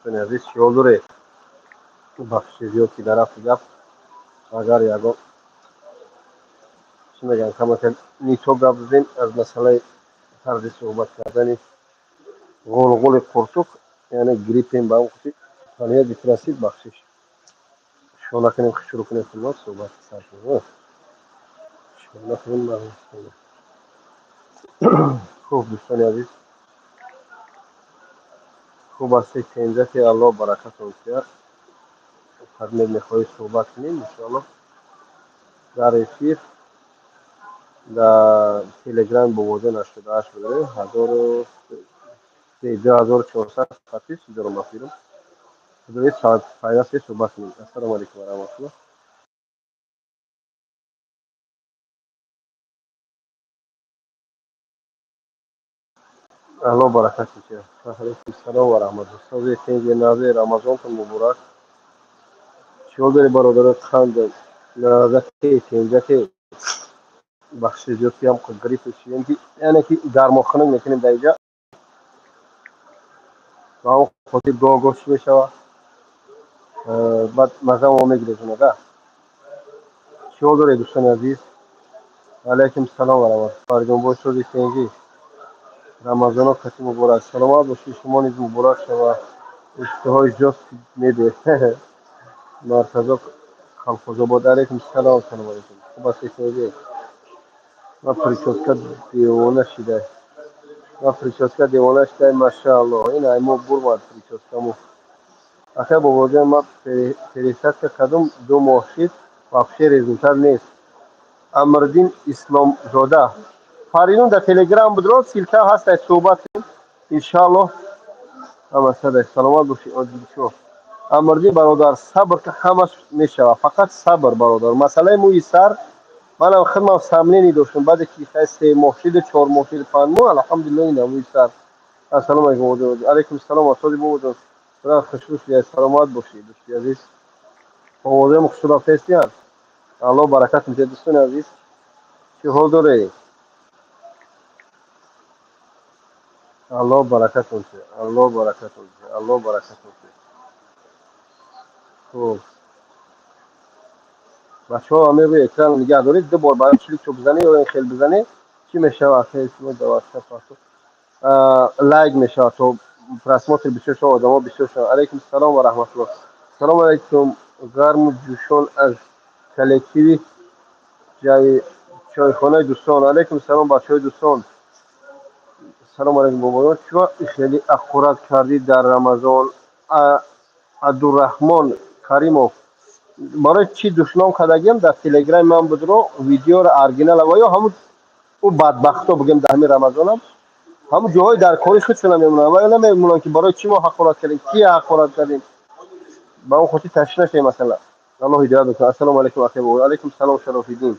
Дӯстони азиз, чӣ ҳол доред? Бахши зиёд ки дар рафти гап, агар ягон чӣ мегӯям, камака не то гап задем аз масъалаи тарзи суҳбат кардани ғулғули қуртуқ, яъне гриппем, ба он хотир фаният бифрастид, бахшиш. Шона кунем, шурӯъ кунем, хуллос суҳбат сар кунем. Шона кунем. Хуб, дӯстони азиз, хуб ҳастед? Тенҷати Аллоҳ баракатон диҳад. Фармед, мехоҳед суҳбат кунем, иншоаллоҳ, дар эфир дар Телеграм Бобоҷон 88 бидорем, ҳазору 2400 подписчик дорам. Ба фирм пайвасте суҳбат кунем. Ассалому алайкум ва раҳматуллоҳ. Аллоҳ баракат диҳад. Алайкум салом ва раҳматуллоҳ. Сози, тенҷи, назе, Рамазонтон муборак. Чӣ ҳол доред, бародарои қанд, назаке, тенҷаке? Бахши зиёд ки ҳам грипп шидем, ки яъне ки гармохунук мекунем дар инҷа, ба он хотир гоҳ гоҳ чӣ мешавад, баъд мазамо мегирезонада. Чӣ ҳол доред, дӯстони азиз? Алайкум салом ва раҳмат. Фарҷонбой, сози, тенҷи, Рамазоно кати муборак. Саломат бошед, шумо низ муборак шавад. Иштиҳои ҷост меде Мартазо Колхозобод. Алайкум салом, салом алайкум. Хуб ҳастед, тенҷи? Ман прическа девона шидай, ман прическа девона шидай, машааллоҳ. Ин аймо бурмад прическамо. Ака Бобоҷон, ман пересадка кардум, 2 моҳ шид, вообще результат нест. Амриддин Исломзода, Фаридун, дар Телеграм будро, ссылка ҳаст, суҳбат кунем, иншааллоҳ. Ҳама садай, саломат бошӣ. Одилшоҳ Амриддин, бародар, сабр, ҳамаш мешавад, фақат сабр, бародар. Масъалаи мӯи сар манам худмам сомнение доштам, баъде ки 3 моҳ шиду, 4 моҳ шиду, 5 моҳ, алҳамдулилло, ина мӯи сар. Ассалому алайкум. Алайкум салом, устоди Бобоҷон, хушрӯ шуди, саломат бошӣ, дӯсти азиз. Овозаам хушрӯ рафтаистиян, Аллоҳ баракат медиҳад. Дӯстони азиз, чӣ ҳол доред? Аллоҳ баракатон диҳад, Аллоҳ баракатон диҳад, Аллоҳ баракатон диҳад. Хуб, бачаҳо, ҳамин рӯи экран нигаҳ доред, ду бор барои чилик бизанед ё ин хел бизанед, чӣ мешавад? Лайк мешавад, то просмотр бисёр шавад, одамо бисёр шавад. Алайкум салом ва раҳматуллоҳ. Салому алайкум, гарму ҷӯшон аз коллективи чойхонаи дӯстон. Алайкум салом, бачаҳои дӯстон. Салому алайкум, бобоён. Чӯ хеле аққурат кардӣ дар Рамазон? Абдурраҳмон Каримов, барои чӣ душном кардагиам? Дар Телеграми ман будро, видеоро оригинала ва ё ҳамун ӯ бадбахто бигем, дар ҳамин Рамазонам ҳамун ҷоҳои дар кори худшона мемонанд ва ё намемонанд, ки барои чӣ мо ҳақорат кардем, кия ҳақорат кардем. Ба он хотир ташвиш нашавем, масала Аллоҳ ҳидоят бикунад. Ассалому алайкум, акай бобо. Алайкум салом, Шарофиддин.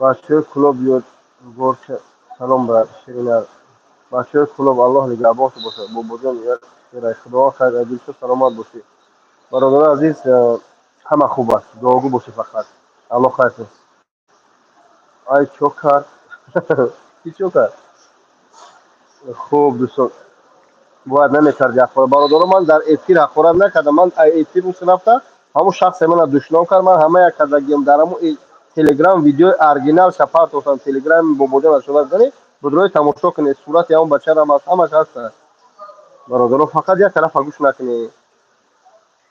Бачаҳои клуб ёдгорча, салом ба ширинар. Бачаҳои клуб, Аллоҳ нигаҳбонтон бошад. Бобоҷон, ширай, Худованд хайр адилшо, саломат бошӣ. Бародарони азиз, ҳама хуб аст, дуогӯ бошед фақат. Аллоҳ хайр. Ай, чо кард? Ки чо кард? Хуб, дӯстон, бояд намекарди ҳақорат, бародаро. Ман дар эфир ҳақорат накардам. Ман эфир рафта, ҳамун шахсе мана душном кард. Ман ҳамая кардагиам дар ҳамун Телеграм, видеои оригинал шапарт остам. Телеграми Бобоҷон ашона занед, будрои тамошо кунед, сурати ҳамон бачарам аст, ҳамаш ҳаст. Бародаро, фақат як тарафа гӯш накунед,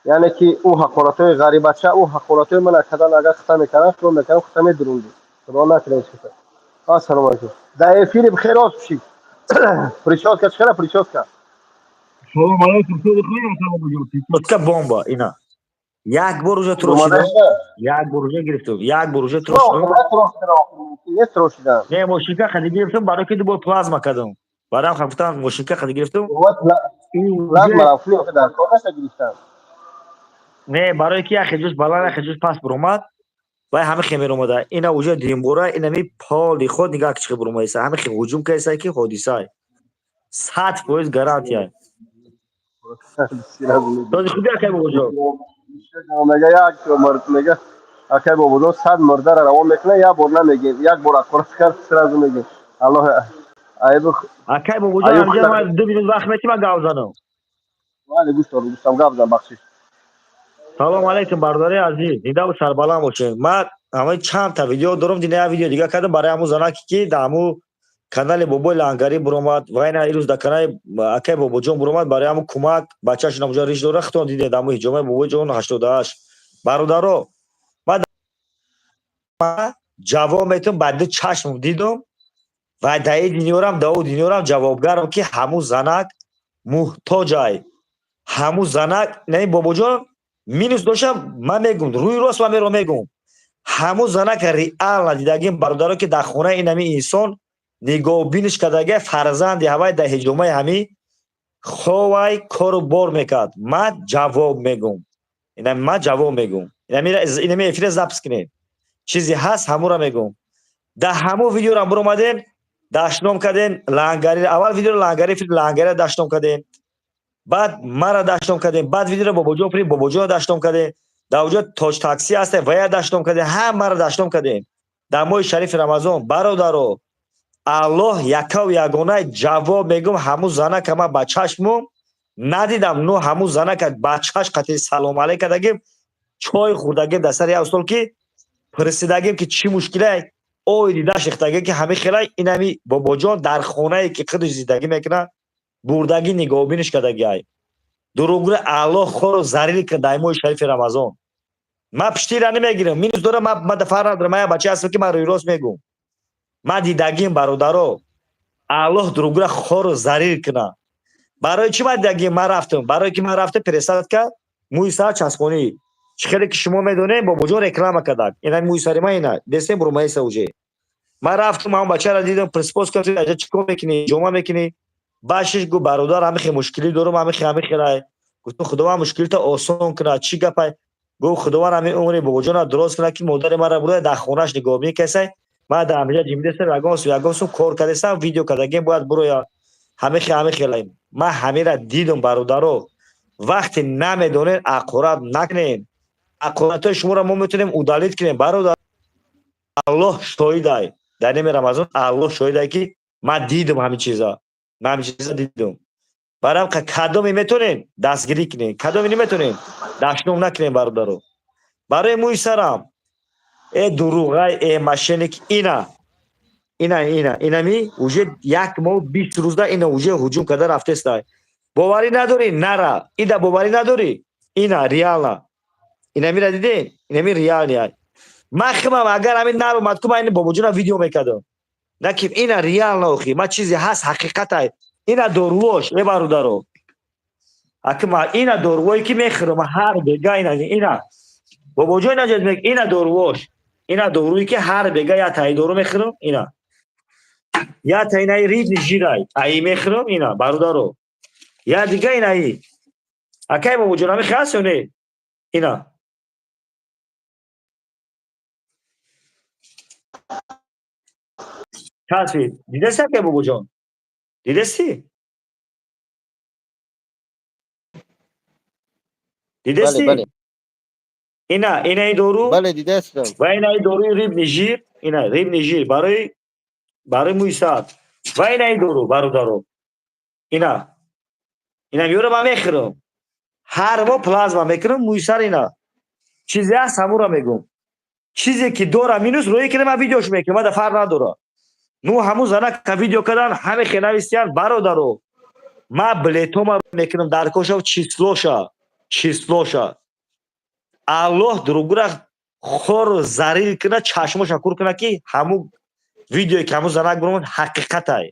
яъне ки ӯ ҳақоратҳои ғарибача, ӯ ҳақоратҳои мана кардан, агар хита мекардан, хиёл мекардам, хита медурунди. Худо накунед. Ассалому алайкум. Дар эфири бихер, рост пушид. Прическа чӣ хела, прическа? Салом алайкум. Прическа бомба, ина. Як бор уже трошидам. Як бор уже гирифтам. Як бор уже трошидам. Не трошидам. Не, мошинка хади гирифтам, барои ки ду бор плазма кардам. Барам гуфтам, мошинка хади гирифтам. Плазма рафли дар кор наша гирифтам. Не, барои ки як хеҷуш баланд, як хеҷуш паст буромад. Вай ҳама хе меромада. Ина уже димбора, ина ми поли худ нигаҳ ки чӣ буромаиса. Ҳама хе ҳуҷум кайса, ки ҳодисай. 100% гарантия. Този хуби, акай Бобоҷон? Мега, як мега, акай Бобоҷон 100 мурдара равон мекунад, як бор намегем, як бор ақорат кард, сразу мегем. Аллоҳ айб. Акай Бобоҷон, ҳамҷа ман 2 минут вақт мети, ман гап занам? Бале, гӯш дорам, гӯштам, гап зан, бахшиш. Салом алейкум, бародари азиз, зиндаву сарбаланд бошед. Ман ҳамаи чандта видео дорам, дина як видео дига кардам барои ҳамун занаке, ки дар ҳамун канали Бобои Лангарӣ буромад ва ина ирӯз дар канали акай Бобоҷон буромад, барои ҳамун кӯмак. Бачаашон ҳамуҷа риш дора, худтон дидед, ҳамун ҳиҷомаи Бобоҷон 88. Бародаро, ман ҷавоб метавам, ба ду чашмам дидум ва даи динёрам, дао динёрам ҷавобгарам, ки ҳамун занак муҳтоҷай. Ҳамун занак не, Бобоҷон минус доштам, ман мегум, рӯи рост ман меро мегум. Ҳамун занака реально дидагим, бародаро, ки дар хонаи ин ҳами инсон нигоҳбиниш кардага, фарзанди ҳавай дар ҳиҷомаи ҳами ховай кору бор мекард. Ман ҷавоб мегум, ман ҷавоб мегум. Инами эфира запись кунед, чизе ҳаст, ҳамура мегум. Дар ҳамун видеорам буромадем, дашном кардем Лангари. Аввал видеоро Лангари, Лангарира дашном кардем, баъд мара дашном кардем, баъд видеоро Бобоҷон фири Бобоҷонро дашном кардем, дар оҷо Тоҷ такси ҳаста, вая дашном кардем, ҳамаро дашном кардем дар моҳи шарифи Рамазон. Бародаро, Аллоҳ якаву ягона ҷавоб мегум, ҳамун занака ман ба чашмум надидам. Ну, ҳамун занака ба чашм қати салом алейк кардагим, чой хӯрдагим дар сари як стол, ки пурсидагим, ки чӣ мушкиле, ой дида шихтагим, ки ҳами хела инами Бобоҷон дар хонае, ки худаш зиндагӣ мекунад, бурдагӣ нигоҳбиниш кардагиай. Дурӯғгӯ Аллоҳ хору зарил кунад дар моҳи шарифи Рамазон. Ман пиштира намегирам, минус дорам, ман фарқ надорам. Ман як бача ҳастам, ки ман рӯи рост мегӯм, ман дидагим. Бародаро, Аллоҳ дурӯғгӯра хору зарил кунад. Барои чӣ ман дидагим? Ман рафтам, барое ки ман рафтам пересадка мӯи сар часпонӣ. Чӣ хеле ки шумо медонем, Бобоҷон реклама кардак, ина мӯи сари ман, ина дестем бурумаиса уже. Ман рафтам, ҳамон бачаро дидам, приспос кардам: «Чӣ кор мекунӣ, ҷома мекунӣ?» Башиш гуфт: «Бародар, ҳамихе мушкилӣ дорам, ҳамихе, ҳамихелай». Гуфтам: «Худованд мушкилита осон кунад, чӣ гапай?» Гуфт: «Худованд ҳамин умри Бобоҷонро дуроз кунад, ки модари маро бурда дар хонааш нигоҳбин касай. Ман дар ҳамиҷа ҷимидастам, ягон сум кор кардастам, видео кардагим, бояд буроя, ҳамихе, ҳамихелай». Ман ҳамира дидум. Бародаро, вақте намедонед, ақорат накунед. Ақоратҳои шуморо мо метавонем удалить кунем. Бародар, Аллоҳ шоҳидай, дар ними Рамазон Аллоҳ шоҳидай, ки ман дидум ҳамин чиза, ман ҳамин чиза дидум. Барам кадоме метонем, дастгирӣ кунем, кадоме наметонем, дашном накунем. Бародаро, барои мӯи сарам, э дурӯғай, э мошенник, ина, ина, ина, инами уже як моҳ 20 рӯза ина уже ҳуҷум карда рафтестай. Боварӣ надорӣ, нара ида, боварӣ надорӣ, ина реально, инамира дидем, инами реальный. Ман химам, агар ҳамин наромад ку, ман ини Бобоҷона видео мекардам, наки ина реально. Охи, ман чизе ҳаст, ҳақиқатай. Ина доруош, э бародаро, акма ина дорувое, ки мехӯрам ҳар бега. Ина, ина, Бобоҷон, ина ина доруош, ина доруе, ки ҳар бега як таи дору мехӯрам. Ина як та инаи рибный жир ай, аи мехӯрам. Ина, бародаро, я дига инаи. Акай Бобоҷон, ҳами ҳаст ё не? Ина. Тасвир дидеси, акай Бобоҷон, дидеси? Дидеси? Ина, инаи дору. Бале, дидастам. Ва инаи доруи рыбный жир, ина рыбный жир барои мӯи сар, ва инаи дору. Бародаро, ина, ина меёра, ман мехӯрам, ҳар моҳ плазма мекунам мӯи сар. Ина чизе ҳаст, ҳамура мегӯм. Чизе ки дора минус, рӯе ки ман видеош мекунам, мада фарқ надора. Ну, ҳамун занака видео кардан, ҳаме хе навистиян. Бародаро, ман билетома мекунам дар коша, числоша, числоша. Аллоҳ дурӯғгӯра хору зарил кунад, чашмоша кур кунад, ки ҳамун видеое, ки ҳамун занак буромад, ҳақиқатай,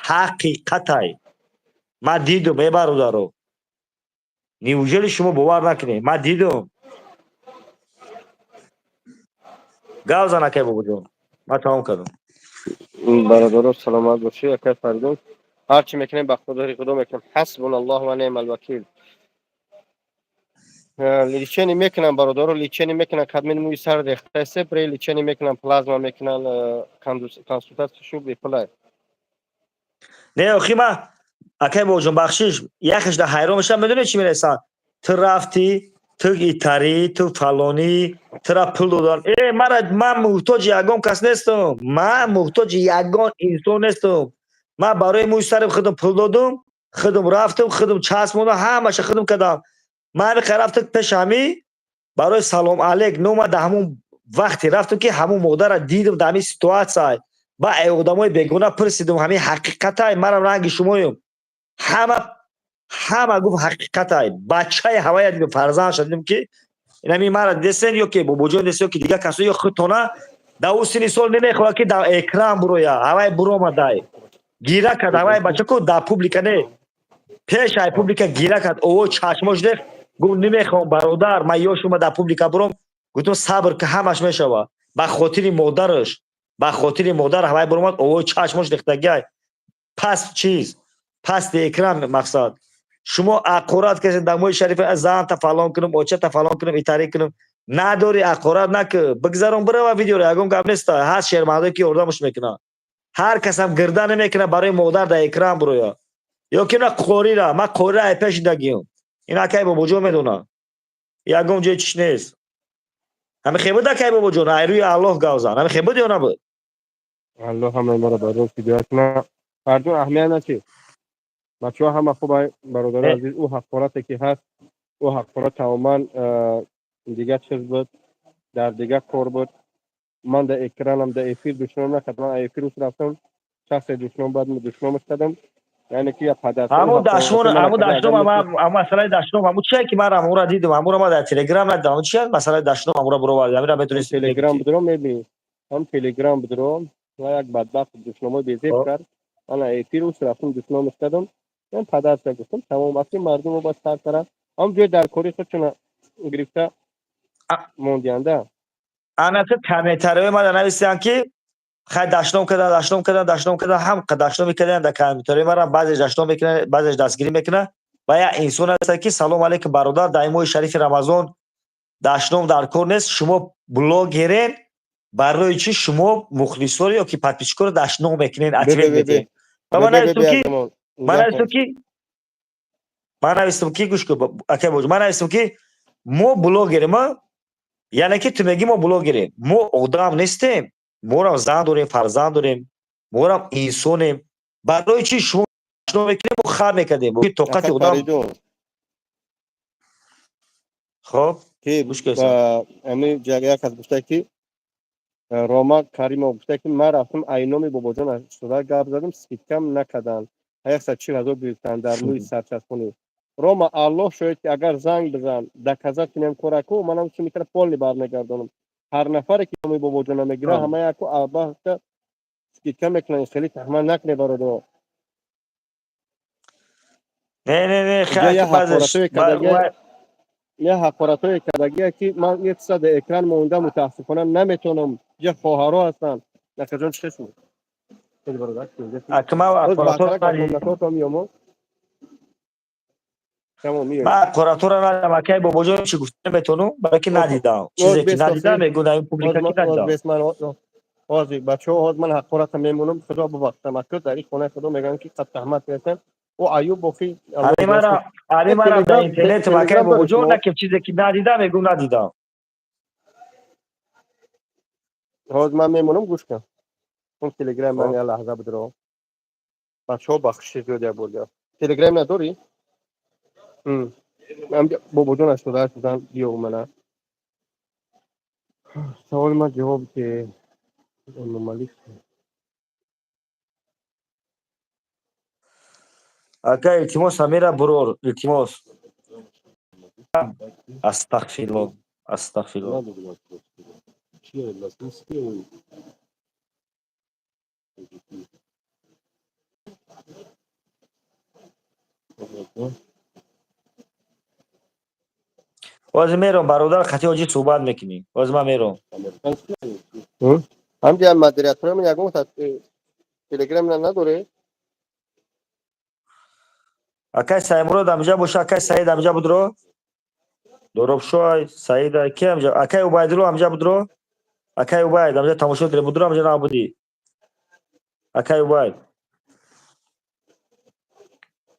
ҳақиқатай. Ман дидум. Э бародаро, неужели шумо бовар накунед? Ман дидум. Гав зан, акай Бобоҷон, ман тамом кардам. Бародаро, саломат бошӣ. Акай Фаридун, ҳарчи мекунем, ба худори Худо мекунем. Ҳасбуналлоҳ ва неъмал вакил. Лечение мекунам, бародаро, лечение мекунам. Кадмин мӯи сар рехтасе, пре лечение мекунам, плазма мекунам, консултатсия шу бепулай. Не, охи, ма Акай Бобоҷон, бахшиш, яхеш да ҳайрон мешавам, медонед, чӣ менависанд? Ту рафтӣ, ту итарӣ, ту фалонӣ, тура пул додан. Э, мара, ман муҳтоҷи ягон кас нестам, ман муҳтоҷи ягон инсон нестам. Ман барои мӯи сари худам пул додум, худам рафтам, худам часпондам, ҳамаша худам кардам. Ман ҳамиқа рафтам пеши ҳамӣ барои салом алейк. Но ман дар ҳамон вақте рафтам, ки ҳамон модарра дидам дар ҳамин ситуация, ба одамои бегона пурсидум, ҳамин ҳақиқатай, манам ранги шумоюм. Ҳама гуфт, ҳақиқатай. Бачаи ҳавая дидум, фарзандша дидум, ки инами мара дидесен ё ки Бобоҷон дидесен, ё ки дигар касо, ё худтона дар ӯ синни сол намехоҳад, ки дар экран буроя. Ҳавай буромадай, гира кард ҳавай бачаку, дар публика не, пеш ай публика гира кард, овоз чашмош рех, гуфт: «Намехоҳам, бародар, ман ёшума дар публика буром». Гуфтум: «Сабр, ки ҳамаш мешава». Ба хотири модараш, ба хотири модар ҳавай буромад, овоз чашмош рехтагиай. Пас чиз пасти экран, мақсад, шумо ақорат кардед дар моҳи шариф, занта фалон кунам, очата фалон кунам, итарӣ кунам. Надори, ақорат наки, бигзарон, бирава видеоро, ягон гап неста. Ҳаст шермардое, ки ёрдамаш мекунад, ҳар касам гирда намекунад барои модар дар экран буроя. Ё ки на қорира, ман қорира ай пеш дагиём, ин акай Бобоҷон медонад, ягон ҷои чиш нест. Ҳами хе буд, акай Бобоҷон, ай рӯи Аллоҳ гавзан, ҳами хе буд ё набуд? Аллоҳ ҳамаи моро ба рост ҳидоят кунад. Фарҷон, аҳамият начи, бачаҳо ҳама хуб, бародари азиз. Ӯ ҳақорате ки ҳаст, ӯ ҳақорат тамоман дигар чиз буд, дар дигар кор буд. Ман дар экранам, дар эфир душном накардам. Ман эфир ус рафтам, шахсе душном, баъд душномаш кардам, яъне ки я падар. Ҳамун дашмон, ҳамун дашном, ҳамун масъалаи дашном, ҳамун чие, ки ман ҳамура дидам, ҳамура ман дар Телеграм надидам. Ҳамун чия масъалаи дашном, ҳамура буровард, ҳамира метавонист. Телеграм будро, мебинӣ, ҳам Телеграм будро ва як бадбахт душномои безеб кард. Ана эфир ус рафтам, душномаш кардам, ман падарша гуфтам, тамом. Асли мардумо бояд сар кара, ҳам ҷои дар кори худшона гирифта мондианда. Анака комментариҳои мада нависиянд, ки хай, дашном кардан, дашном кардан, дашном кардан, ҳам дашном мекардан дар комментариҳои мара. Баъзеш дашном мекунад, баъзеш дастгирӣ мекунад. Ва як инсон аст, ки: «Салом алейкум, бародар, дар ин моҳи шарифи Рамазон дашном дар кор нест. Шумо блогерен, барои чӣ шумо мухлисоро ё ки подписчикоро дашном мекунед, ответ медиҳед?» Ва ман навистам ки, гӯш кун, акай боҷ, ман навистам, ки мо блогерем, яъне ки ту мегӣ, мо блогерем, мо одам нестем, морам зан дорем, фарзанд дорем, морам инсонем. Барои чӣ шумо мекунем, мо хар мекардем тоқати одам. Хоб. Ами як кас гуфта, ки Рома Каримов гуфта, ки ман рафтам, айноми Бобоҷон шуда гап задам, скидкам накарданд, 140 000 гирифтанд дар мӯи сарчаспонӣ. Рома, Аллоҳ шоҳид, ки агар занг бизан, доказать кунем кораку, манам сумитра полный бармегардонам. Ҳар нафаре ки номи Бобоҷона мегира, ҳама яку албатта скидка мекунанд. Хеле таҳмал накуне, бародар. Не, не, не. Я ҳақоратҳое кардагия, ки ман як сад экран монда, мутаассифона наметавонам, ҷа хоҳаро ҳастанд. Накаҷон, чӣ шуд? Акма. Миёмо. Ман ҳақоратҳоро надидам, акай Бобоҷон, чӣ гуфта наметавонам, барои ки надидам. Чизе ки надидам, мегӯям, ин публика ки надидам. Ҳозир, бачаҳо, ҳозир ман ҳақората мемонам, худо бубахшам. Ака, дар ин хонаи худо мегӯям, ки қад таҳмат кардам. О, Аюб бофи. Али, мара дар интернет, акай Бобоҷон, наки чизе ки надидам, мегӯм, надидам. Ҳозир ман мемонам, гӯш кун. Он Телеграм ман як лаҳза будро. Бачаҳо, бахшиши зиёд, як бор Телеграм надорӣ? Бобоҷон 88 зан биё, мана саволи ман ҷавоб ки Эмомалӣ. Ака, илтимос, амира бурор, илтимос. Астағфирулло, астағфирулло. Ҳозир мером, бародар, хати ҳоҷӣ суҳбат мекунӣ. Ҳозир ман мером. Ҳамҷа модераторам, ягон Телеграм надорӣ? Акай Саидмурод амҷа боша, акай Саид амҷа будро, Доробшоай, Саид, ки амҷа, акай Убайдулло амҷа будро, акай Убайд амҷа тамошо кида будро, амҷа набудӣ, акай Убайд.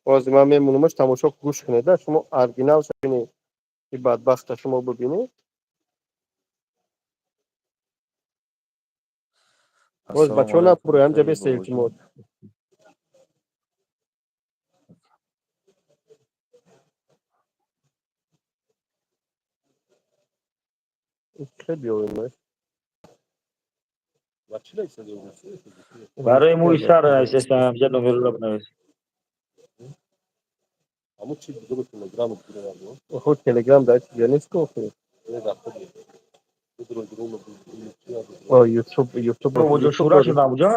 Ҳозир ман мемонамаш, тамошо гӯш кунед, шумо оригинал бинед, и бадбахта шумо бибинед. Боз бачаҳо набурӯй, ҳамҷа беста, илтимос. Барои мӯи сар нависеста, ҳамҷа номерро бинавис. Худ Телеграм дар чиҷа нест ку охир? Ютуб, Ютуб. Шӯра шудам буҷа?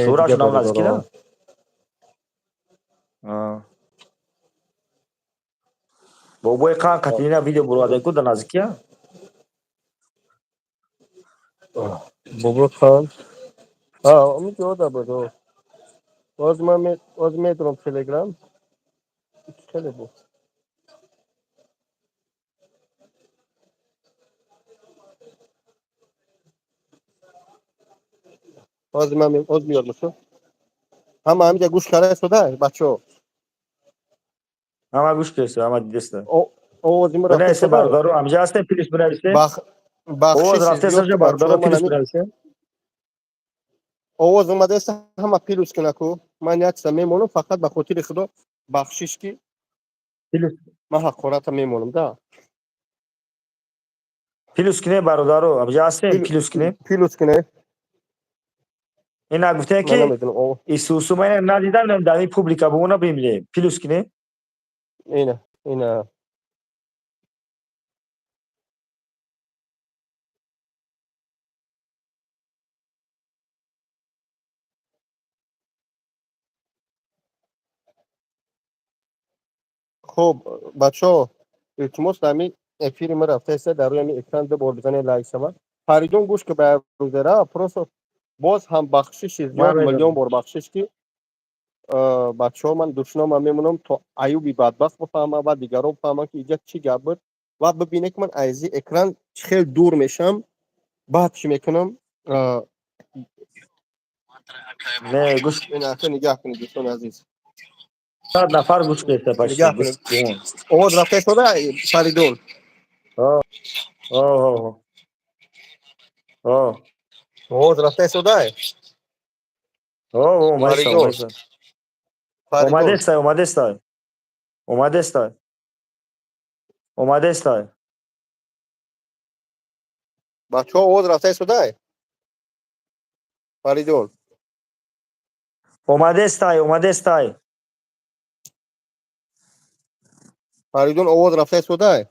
Шӯра шудам наздикида? Бобои қан Катерина видео буроварда ку дар наздикия? Бобо қан? Ҳа, буд. Ҳозир ман ҳозир медурам Телеграм. Хеле буд. Ҳозир ман ҳозир меёрмашу. Ҳама ҳамиҷа гӯш карда истода, бачаҳо. Ҳама гӯш кардеста, ҳама дидеста. Овози мо рафта бародаро, ҳамиҷа ҳастем, плюс бинависем. Овоз рафтеста, бародаро, плюс бинависем. Овоз омадааст, ҳама плюс кунаку. Ман як чиза мемонам, фақат ба хотири Худо бахшиш, ки ман ҳақората мемонам да. Плюс кунем, бародаро, ҳамиҷа ҳастем, плюс кунем. Плюс кунем. Ина гуфтем, ки Исусу ман надидам, дар ин публика бумона бимлем. Плюс кунем. Ина, ина. Хуб, бачаҳо, илтимос, ҳамин эфири ма рафтаеста, дар рӯи ҳамин экран ду бор бизанед, лайк шавад. Фаридун, гӯш ки, ба рӯзера просто боз ҳам бахшиши зиёд, миллион бор бахшиш, ки бачаҳо, ман душномам мемонам, то Аюби бадбахт бифаҳмам ва дигарон бифаҳманд, ки иҷа чӣ гап буд, ва бибине, ки ман аз экран хеле дур мешавам, баъд чӣ мекунам. Не, гӯш. Нигаҳ кунед, дӯстони азиз. 100 нафар гӯш кардеста. Нигаҳ кунед, овоз рафта истода, Фаридун? Овоз рафта истода? Омадеста, омадеста, омадеста, омадеста. Бачаҳо, овоз рафта истода, Фаридун? Омадестай, омадестай. Фаридун, овоз рафта истода?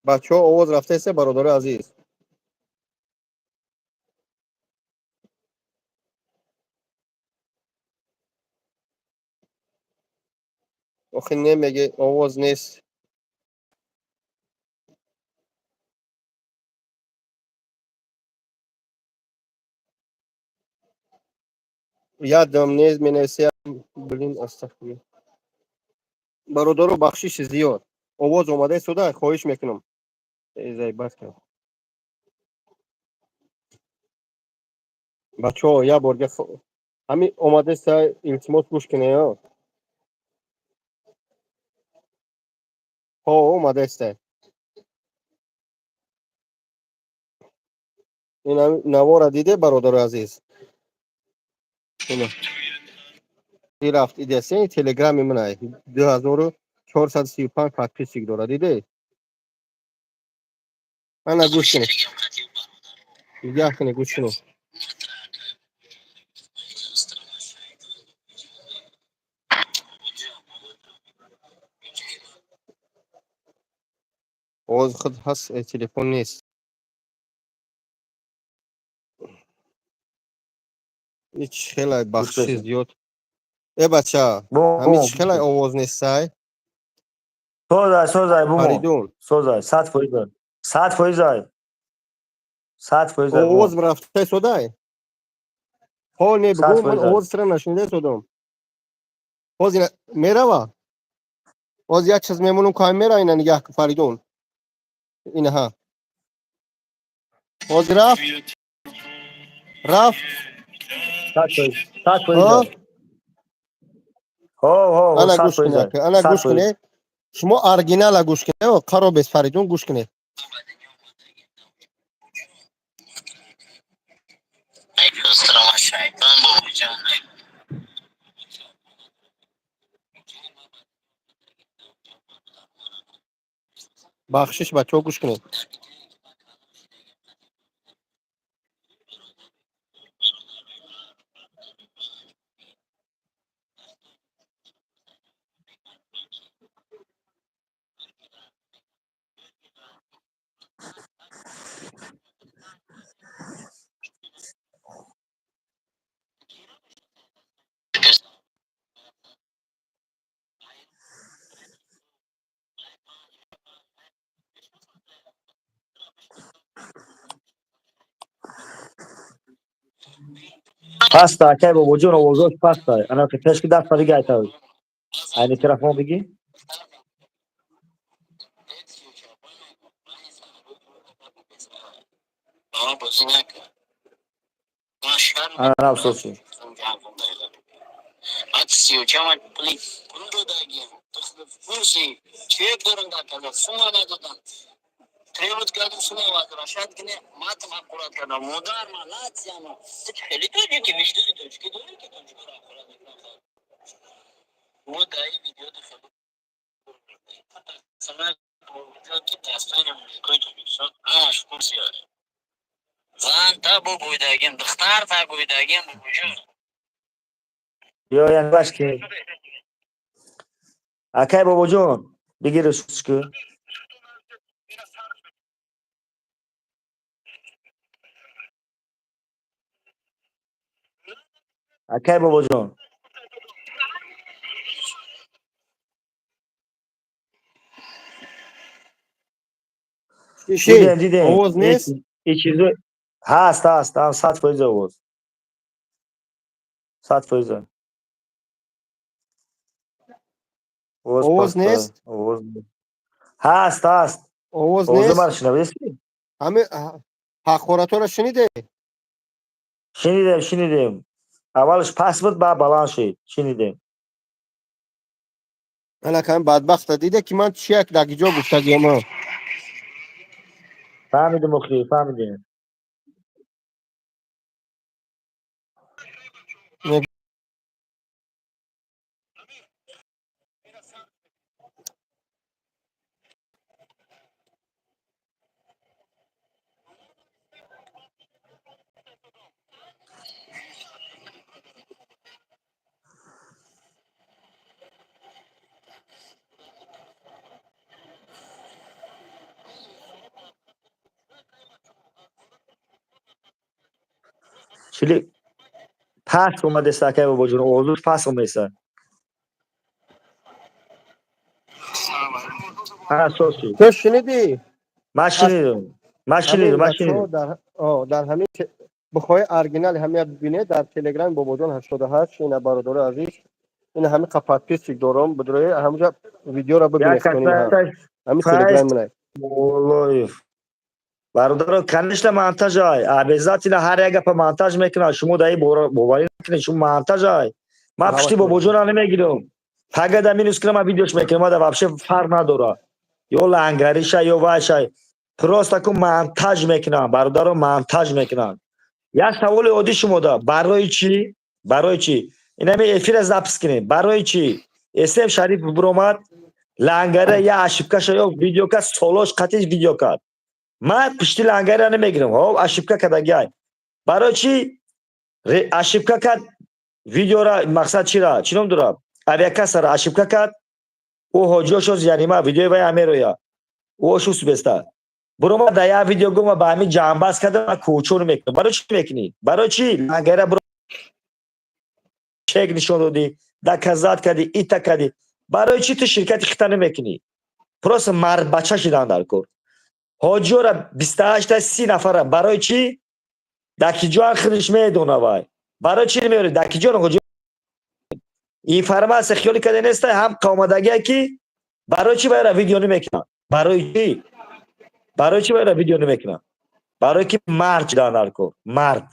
Бачаҳо, овоз рафта иста, бародари азиз? Охи немеге, овоз нест. Ядам нест, менависям. Блин, астағфирулло. Бародаро, бахшиши зиёд, овоз омада истода? Хоҳиш мекунам. Зайбат кард. Бачаҳо, як борга ҳамин омадаиста, илтимос, гӯш кунед. Ҳо, омадаиста. Ин навора диде, бародари азиз? Рафт идеса, Телеграми ман 2435 подписчик дорад, диде? Ана, гӯш кунед, нигаҳ кунед, гӯш кунед. Овози худ ҳаст, телефон нест. Ҳеч хелай, бахшиши зиёд. Э, бача, ҳамин чӣ хелай, овоз нестай? Созай, созай, бумо. Фаридун. Созай, 100%, 100%, 100%. Овоз рафта истодай? Ҳо, не, бугӯ, ман овози сира нашунида истодам. Ҳозир мерава. Боз як чиз мемонам, камера ина нигаҳ кун, Фаридун. Инаҳа. Ҳозир рафт? Рафт? 100%, 100%. Ҳо? Ҳо. Ана сад гӯш кунед, фоиза. Ака, ана сад гӯш фоиз. Кунед. Шумо оригинала гӯш кунед, о, қароб ест, Фаридун, гӯш кунед. Бахшиш, бачаҳо, гӯш кунед. Паста, акай Бобоҷон, овозош паста. Ана пешки даст дига айта. Ай микрофон бигӣ. Ана рафт, соси. Ё як баш ки. Акай Бобоҷон, бигириш ку. Акай Бобоҷон. Чӣ? Дидем, дидем. Овоз нест? И чизо ҳаст, ҳаст, ҳам 100% овоз. 100%. Овоз Овоз паста. Нест? Овоз ҳаст, ҳаст. Овоз Овози нест? маро шунавидӣ? Ҳами ҳақоратҳоро шуниде? Шунидем, шунидем. Аввалаш паст буд, баъд баланд шуд. Шунидем. Ана ками бадбахта диде, ки ман чи як дар ҷо гуфтагиам. Фаҳмидем, охи, фаҳмидем. Чили паст омадеста, акай Бобоҷон, овозуш паст омадеста. Ана соси. Ту шунидӣ? Ман шунидам. Ман шунидам, ман шунидам. Дар ҳамин бихоҳӣ оригинали ҳамия бибинед, дар Телеграми Бобоҷон 88. Ина, бародари азиз, ина ҳами қа подписчик дорам, бидрои ҳамҷа видеоро бибинед. Ҳами Телеграми минай. Моллоев. Бародаро, конечно, монтажай. Обязательно ҳар як гапа монтаж мекунад. Шумо дар ин боварӣ накунед, шумо монтажай. Ман пушти Бобоҷонро намегирам. Пага да минус кунам, ман видеош мекунам, ман да вообще фарқ надорад. Ё лангариша, ё вайшай. Просто ку монтаж мекунам, бародаро, монтаж мекунам. Як саволи оддӣ шумо да. Барои чӣ? Барои чӣ? Инами эфира запись кунем. Барои чӣ? Эсем Шариф биромад, лангара я ошибкаша ё видео кард, солош қатиш видео кард. Ман пушти лангара намегирам. Ҳо, ошибка кардагиай. Барои чӣ ошибка кард видеора, мақсад чира? Чӣ ном дорад? Авиакассара ошибка кард. Ӯ ҳоҷиёшоз, яъне ма видеои вай амероя. Ӯ ошус беста. Буромад дар як видео гуфт, ба ҳамин ҷамъбаст кардам, ман кӯчур мекунам. Барои чӣ мекунӣ? Барои чӣ лангара чек нишон додӣ, доказать кардӣ, ита кардӣ? Барои чӣ ту ширкати хита намекунӣ? Просто мардбача шидан дар кор. Ҳоҷиёра 28-та, 30 нафара барои чӣ? Дар ки ҷоан худаш медона вай. Барои чӣ намеёрӣ? Дар ки ҷон ҳоҷи информация хиёли карда неста, ҳам қомадагие ки Барои чӣ вайра видео намекунад? Барои чӣ? Барои чӣ вайра видео намекунад? Барои ки мард шудан дар кор, мард.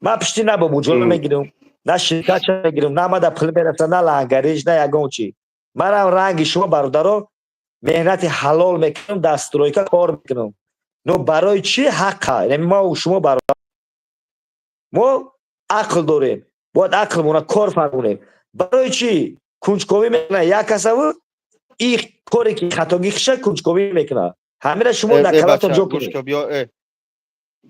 Ман пишти на бобоҷон мегирам, на ширкатша мегирам, на мада пул мераса, на лангариш, на ягон чӣ. Манам ранги шумо, бародаро, меҳнати ҳалол мекунам, дар стройка кор мекунам. Но барои чӣ ҳаққа? Яъне мо шумо бародар, мо ақл дорем, бояд ақлмона кор фармонем. Барои чӣ кунҷковӣ мекунад як касаву и коре ки хатогӣ хиша кунҷковӣ мекунад? Ҳамира шумо дар калатон ҷо кунед.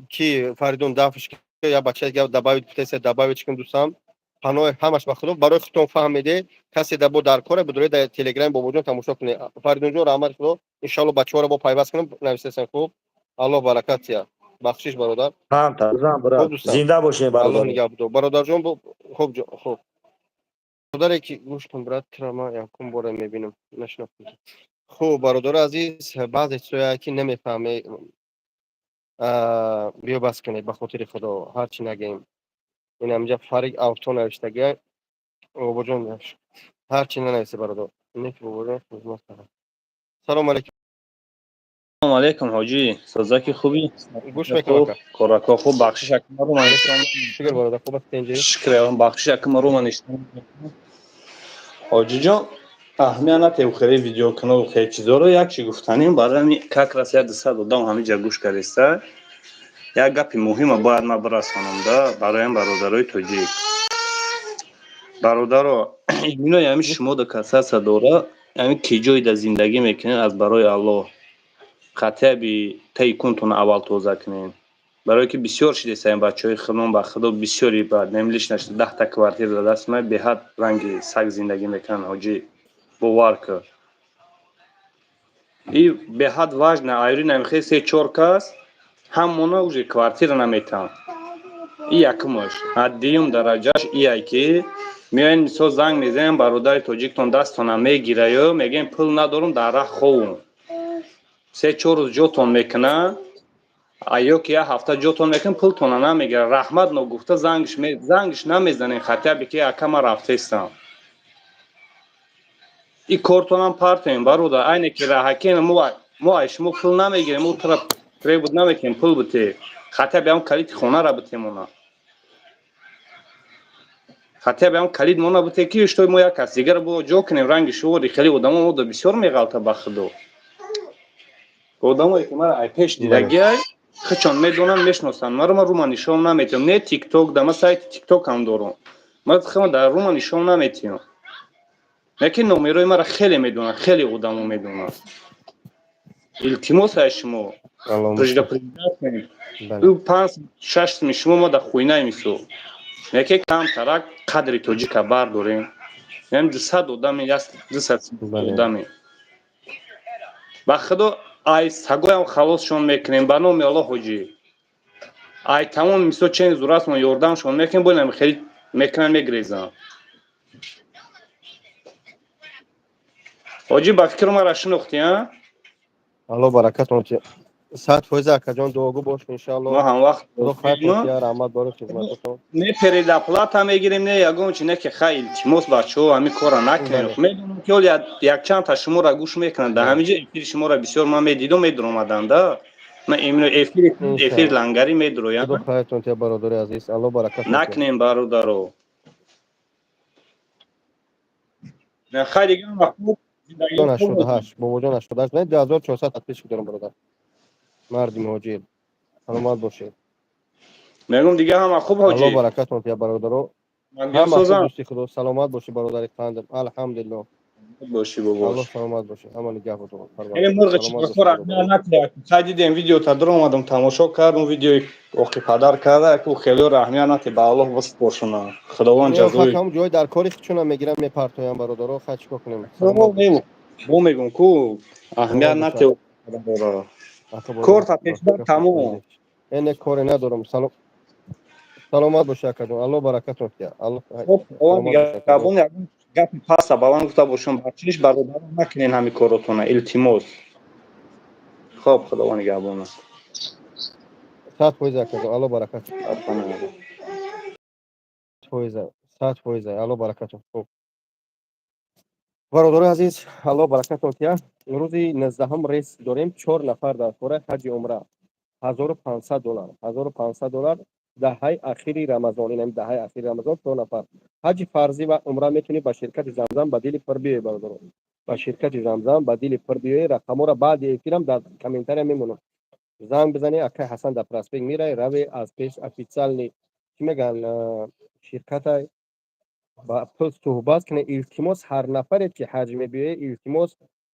Ки Фаридун дафш, я бача добавить путеса, добавить кун, дӯстам. Паноҳи ҳамаш ба Худо. Барои худтон фаҳмиде, касе да бо дар коре бидоред, дар Телеграми бобоҷон тамошо кунед. Фаридунҷон, раҳмати Худо. Иншалло, бачаҳоро бо пайваст кунам, нависесен. Хуб, Аллоҳ баракат тия. Бахшиш, бародар. Зинда бошем. Аллоҳ нигаҳбудор, бародарҷон. Хуб, хуб, бародаре ки гӯш кун, брат, тра ман якум бора мебинам, нашинохтам. Хуб, бародари азиз, баъзе чизое ки намефаҳме, биё, бас кунед, ба хотири Худо, ҳарчи нагӯем. Ин ҳаминҷа Фарик Авто навиштага. Бобоҷон, ҳарчи нанависе, бародар. Нек, бобоҷон, хизмат. Салому алейкум. Салому алейкум, ҳоҷӣ, созаки, хубӣ? Гӯш мекунам. Корако хуб? Бахшиш, акмару ман. Шукр, бародар, хуб аст, инҷи. Шукр, бахшиш, акмару ман. Ҳоҷиҷон, аҳамият натев хеле видеоканал, хеле чизоро. Як чи гуфтанем барои ҳами как раз як 200 одам ҳамиҷа гӯш кардиста. Як гапи муҳима бояд ман бирасонам да бароям бародарои тоҷик. Бародаро, инои ҳами шумо да касаса дора, ҳами ки ҷой да зиндагӣ мекунед, аз барои Аллоҳ хатиаби таи кунтона аввал тоза кунед, барое ки бисёр шидесаем бачаҳои худмон. Ба Худо, бисёри ба немлиш нашуда, 10-та квартира да даст ма, беҳад ранги саг зиндагӣ мекунанд. Ҳоҷӣ, бовар кар, и беҳад важно. Айри намехе се чор кас ҳамона уже квартира наметаҳанд. И якумаш. А дуюм дараҷаш ияй ки меоян, мисол, занг мезанем, бародари тоҷиктон дастона мегираю мегӯем: «Пул надорум, дар раҳ ховум». 3-4 рӯз ҷотон мекунад, ё ки як ҳафта ҷотон мекунад, пултона намегирад. Раҳмат ногуфта зангиш намезанем, хатиабе ки ака, ман рафтестам. И кортонам партоем, бародар. Айне ки раҳакен, мо ай шумо пул намегирем, мо тура требуд намекунем пул бите, хатиабе ҳам калити хонара битемона, хатиабе ҳам калид мона бите, ки штой мо як кас дигара бо ҷо кунем. Ранги шувори хеле одамо мода бисёр меғалта. Ба Худо, одамое ки мара ай пеш дидагиай, хичон медонанд, мешиносанд маро. Ман рума нишон наметиҳам, не Тикток да, ман сайти Тикток ҳам дорам, ман хама дар рума нишон наметиҳам, лекин номерои мара хеле медонанд, хеле одамо медонанд. Илтимос ай шумо, ӯ панҷ шаш суми шумо мо дар хуйнаи мисол яке камтарак қадри тоҷика бардорем. Ям 200 одами, 200 одами, ба Худо, ай сагоям халосшон мекунем, ба номи Аллоҳ. Ҳоҷӣ, ай тамоми мисол чен зурасмон ёрдамшон мекунем, боинам хеле мекунам, мегрезам. Ҳоҷӣ, ба фикру мара шинохтӣ, а? Алло баракатон, 100%, акаҷон, дуогӯ бош, иншаалло. Мо ҳам вақт раҳмат барои хизмататон. Не передоплата мегирем, не ягон чи, не ки хай, илтимос, бачаҳо, ҳамин кора накунем. Медонам, ки ҳол якчандта шуморо гӯш мекунанд дар ҳамин ҷо. Эфири шуморо бисёр ман медидум, медуромадам да ман имно эфир лангарӣ медуроям. Худо хайртон тия, бародари азиз, Алло баракат. Накунем, бародаро. Хай, дига. 88, бобоҷон, 88, не, 2400 подписчик дорам, бародар. Марди муҳоҷир, саломат бошед. Мегум, дига ҳама хуб, ҳоҷӣ? Алло баракатон тия, бародаро, ҳама хуб, дӯсти Худо. Саломат бошӣ, бародари қандам, алҳамдулилло. Бошӣ, бобо. Алло саломат бошӣ, ҳама нигаҳбон. Э, мурғи чикор хай, дидем, видео та даромадам, тамошо кардам, видеои оқи падар карда, ку хеле раҳмия нати, ба Аллоҳ басупоршона, Худованд ҷазои. Ҳам ҷой дар кори хичона мегирам, мепартоям, бародаро, хай, чикор кунем? Бо мегум ку, аҳамият нати, кор та пешбар тамом. Эне коре надорам. Саломат бошӣ, акаҷон, Алло баракатон тия. Гапи паса ба ман гуфта бошам, бахшиш, бародарон, накунен ҳами коротона, илтимос. Хоб, Худованд нигаҳбон аст. 100%, акаҷон, Алло баракат. Фоиза, 100%, Алло баракатон. Хуб. Бародарои азиз, Аллоҳ баракатон диҳад. Рӯзи 19-ум рейс дорем, чор нафар дар кора, ҳаҷи умра, 1500 доллар, 1500 доллар, даҳаи ахири Рамазон, инами даҳаи ахири Рамазон, чор нафар. Ҳаҷи фарзӣ ва умра метавонӣ ба ширкати Замзам ба дили пур биёӣ, бародаро. Ба ширкати Замзам ба дили пур биёӣ. Рақамҳоро баъди эфирам дар комментария мемонам. Занг бизанӣ, акай Ҳасан дар проспект мирай, раве аз пеш официальный, чӣ мегӯянд, ширкатай ба пул суҳбат кунед. Илтимос, ҳар нафаре ки ҳаҷ мебиёед, илтимос,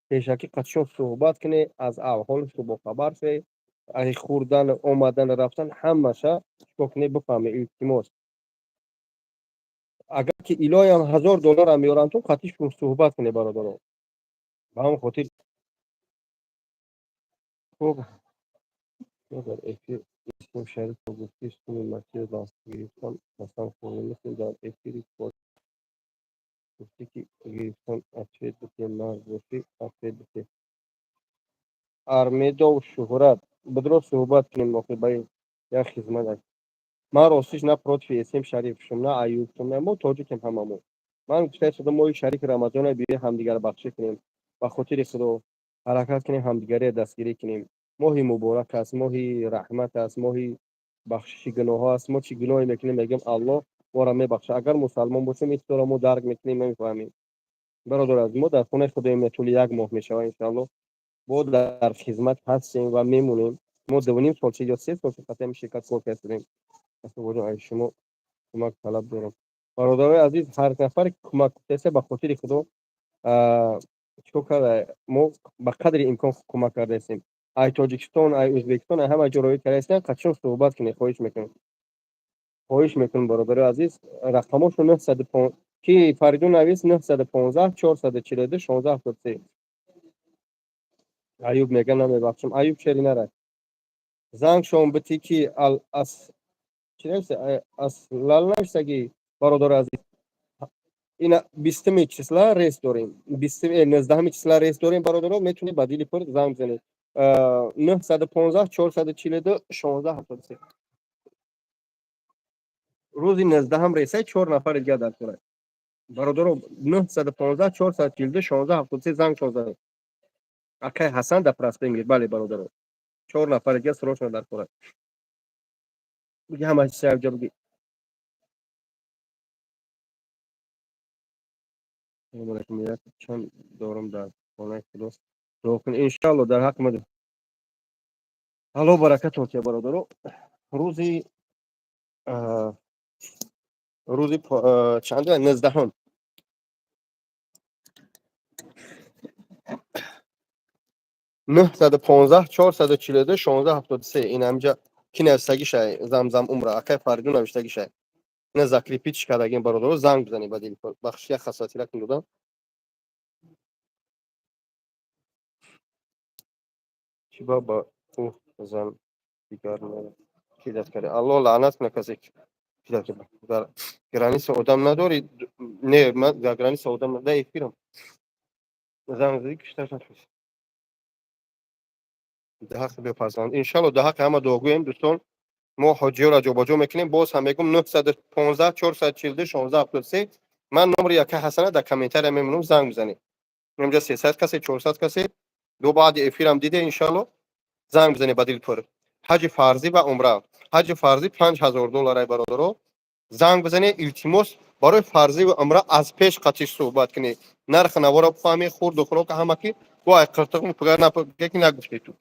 пешакӣ қатишон суҳбат кунед, аз аҳволашон бохабар шавед, ай хӯрдан, омадан, рафтан, ҳамаша чикор кунед, бифаҳмед, илтимос. Агар ки илоям 1000 долларам меёранд, ту қатишон суҳбат кунед, бародаро. Ба ҳамон хотир хуб дар эфир Ислом Шарипов гуфти суми масҷид гирифтан қасам хӯрда, мисли дар эфири гуфтӣ ки гирифтан, ответ бите, мард бошӣ, ответ бите. Армедов Шуҳрат, бидро суҳбат кунем охир, ба як хизмат. Ман ростиш на против Эсем Шарифшум, на Аюбшум, на мо тоҷикем ҳамамо. Ман гуфтаи худо, моҳи шарифи Рамазона биёи ҳамдигар бахшӣ кунем, ба хотири Худо ҳаракат кунем, ҳамдигаре дастгирӣ кунем. Моҳи муборак аст, моҳи раҳмат аст, моҳи бахшиши гуноҳҳо аст. Мо чӣ гуноҳе мекунем, мегӯем, Аллоҳ моро мебахшад. Агар мусалмон бошем, ин чизоро мо дарк мекунем, намефаҳмем. Бародар азиз, мо дар хонаи худоем, тӯли як моҳ мешавад, иншоаллоҳ мо дар хизмат ҳастем ва мемонем. Мо 2,5 сол чи ё 3 сол шуд, ҳами ширкат кор кардем. Ай шумо кӯмак талаб дорам, бародарои азиз. Ҳар нафаре ки кӯмак кунеса, ба хотири Худо, чикор карда, мо ба қадри имкон кӯмак кардаистем. Ай Тоҷикистон, ай Ӯзбекистон, ай ҳама ҷо роҳӣ кардаистем. Қатишон суҳбат кунед, хоҳиш мекунам, хоҳиш мекунам, бародарои азиз. Рақамошон нӯҳсаду ки Фаридун навис: 915 442 16 73. Аюб мега намебахшам. Аюб шери нарай, зангшон бити ки ас чӣ нависта, аслал навистагӣ. Бародари азиз, ина 20-уми числа рейс дорем, 19-уми числа рейс дорем. Бародаро, метавонед ба дили пур занг бизанед: 915 442 16 73. Рӯзи 19-ам рейсай, чор нафари дигар дар кора, бародаро. 915 442 16 73 зангшон занед. Акай Ҳасан дар проспект мегир. Бале, бародаро, чор нафари дигар срочно дар кора. Буги, ҳама чиз якҷо буги. Салому алайкум, як чанд дорам дар хонаи Худо, дуо кун, иншоалло, дар ҳаққи ма. Алло баракатон тия, бародаро. Рӯзи чандум? 19-ум. 915 442 16 73. Ин ҳамҷа ки навиштагишай, Замзам умра, акай Фаридун навиштагишай. Ина закрепить ш кардагим, бародаро, занг бизанед ба телефон. Бахши, як хасватиракун додам. Чӣ ба ӯ зан дигар кидат кард? Аллоҳ лаънат кунад касе кидат. Дар граница одам надорӣ? Не, ман дар граница одам дар эфирам занг задӣ, кишташ натунист. Дар ҳаққи бефарзанд, иншалло, дар ҳаққи ҳама дуогӯем. Дӯстон, мо ҳоҷиёро ҷобаҷо мекунем. Боз ҳам мегӯм: 915 442 16 73. Ман номери яка Ҳасана дар комментария мемонам, занг бизанед. Инҷа 300 касе, 400 касе ду баъди эфирам диде, иншалло, занг бизанед ба дилпур. Ҳаҷи фарзӣ ва умра. Ҳаҷи фарзӣ 5000 долларай, бародаро, занг бизанед, илтимос. Барои фарзӣ ва умра аз пеш қатиш суҳбат кунед, нархи наворо бифаҳмед, хурду хӯрока ҳама ки бо ай қиртиқ ки нагуфтед ту.